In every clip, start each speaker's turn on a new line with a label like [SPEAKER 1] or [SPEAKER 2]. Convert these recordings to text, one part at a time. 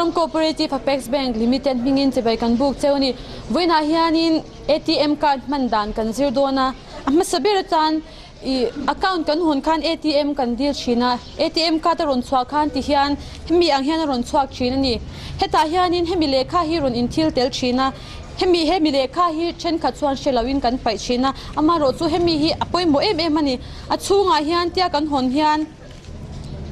[SPEAKER 1] Mizoram Cooperative Apex Bank Limited hmingin chibai kan buk cheu a ni. Vawiinah hianin ATM card hman dan kan zir dawn a, a hmasa ber atan ih account kan hawn khan ATM kan dil thin a, ATM card a rawn chhuah khan ti hian hemi ang hian a rawn chhuak thin a ni. Hetah hianin hemi lehkha hi rawn inthil tel thin a, hemi hemi lehkha hi thenkhat chuan hre loin kan paih thin a, amaherawhchu hemi hi a pawimawh em em a ni. A chhungah hian tia kan hawn hian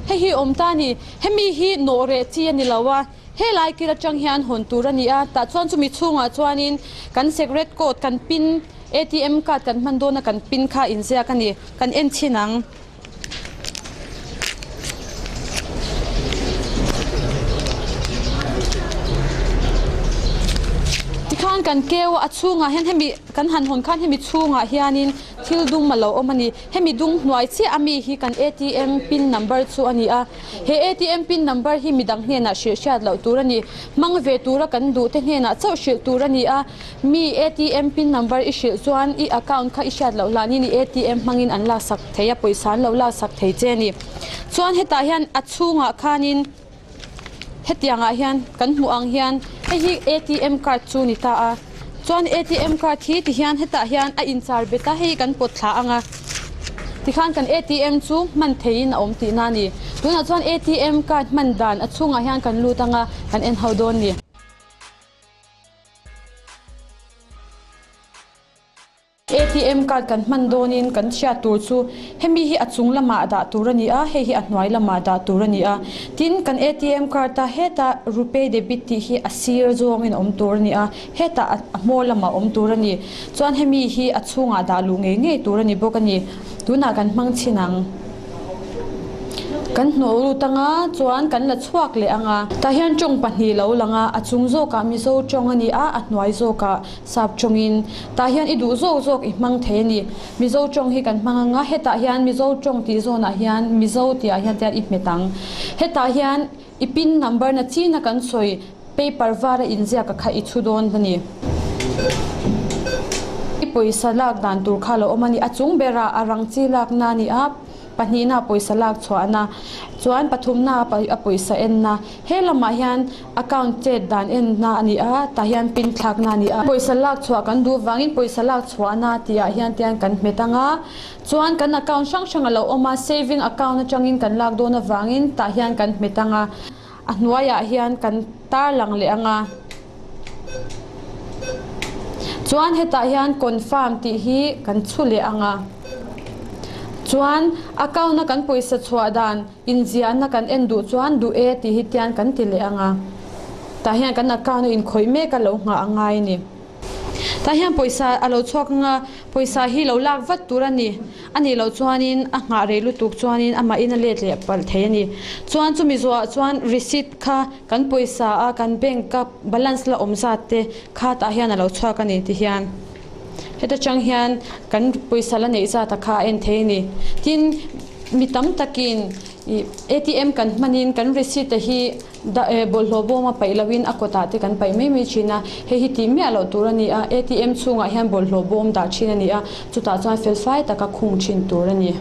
[SPEAKER 1] hei hi awm ta a ni. Hemi hi nawh reh chi a ni lo a, helai kil atang hian hawn tur a ni a, tah chuan chumi chhungah chuanin kan secret code kan pin ATM card kan hman dawna kan pin kha inziak a ni, kan en chhin ang. Tikhan kan keu a, a chhungah hian hemi kan han hawn khan hemi chhungah hianin thil dum a lo awm a ni. Hemi dung hnuai chiah ami hi kan ATM pin number chu a ni a, he ATM pin number hi midang hnenah hrilh hriat loh tur a ni. Hmang ve tura kan duh te hnenah chauh hrilh tur a ni a, mi ATM pin number i hrilh chuan i account kha i hriat loh hlanin i ATM hmangin an laksak thei a, pawisa an lo laksak thei che a ni. Chuan hetah hian a chhungah khanin hetiangah hian kan hmuh ang hian hei hi ATM card chu ni ta a, chuan ATM card hi tihian hetah hian a inchar bet a, hei hi kan pawt thla ang a, tikhan kan ATM chu hman theihin a awm tihna a ni. Tunah chuan ATM card hman dan a chhungah hian kan lut ang a, kan en ho dawn a ni. ATM card kan hman dawnin kan hriat tur chu hemi hi a chung lamah dah tur a ni a, hei hi a hnuai lamah dah tur a ni a. Tin, kan ATM card a hetah Rupay debit tih hi a sir zawngin a awm tur a ni a, hetah a hmawr lamah a awm tur a ni. Chuan hemi hi a chhungah dah luh ngei ngei tur a ni bawk a ni. Tunah kan hmang chhin ang. Kan hnawh lut anga chuan kan la chhuak leh anga. Tah hian tawng pahnih lo lang a, a chung zawkah Mizo tawng a ni a, a hnuai zawkah Sap tawngin. Tah hian i duh zawk zawk i hmang thei a ni. Mizo tawng hi kan hmang anga hetah hian Mizo tawng tih zawnah hian Mizo tihah hian tian i hmet ang. Hetah hian i pin number na china kan sawi paper var a inziak a kha i chhu dawn a ni. I pawisa lak dan tur kha lo awm a ni. A chung berah a rang chi lakna a ni a, pahnihna pawisa lak chhuahna, chuan pathumna a pawisa enna. He lamah hian account chet dan enna a ni a, tah hian pin thlakna a ni a. Pawisa lak chhuah kan duh vangin pawisa lak chhuahna tihah hian tian kan hmet ang a, chuan kan account hrang hrang a lo awm a, saving account atangin kan lak dawn avangin tah hian kan hmet ang a. A hnuaiah hian kan tarlang leh ang a. Chuan hetah hian confirm tih hi kan chhu leh ang a. Chuan account a kan pawisa chhuah dan inziahna kan en duh chuan duh e tih hi tian kan ti leh ang a. Tah hian kan account a inkhawih mek a lo nghah a ngai a ni. Tah hian pawisa a lo chhuak ang a, pawisa hi lo lak vat tur a ni. A nih loh chuanin a nghah rei lutuk chuanin amahin a let leh palh thei a ni. Chuan chumi zawhah chuan receipt kha kan pawisa a kan bank a balance la awm zat te kha tah hian a lo chhuak a ni ti hian heta tang hian kan pawisa la neih zat a kha a en thei a ni. Tin, mi tam takin ih ATM kan hmanin kan receipt te hi Dah e, bawlhhlawh bawm a paih loin a kawtah te kan paih mai mai thin a, hei hi tih miah loh tur a ni a, ATM chhungah hian bawlhhlawh bawm dah thin a ni a, chutah chuan felfai taka khung thin tur a ni.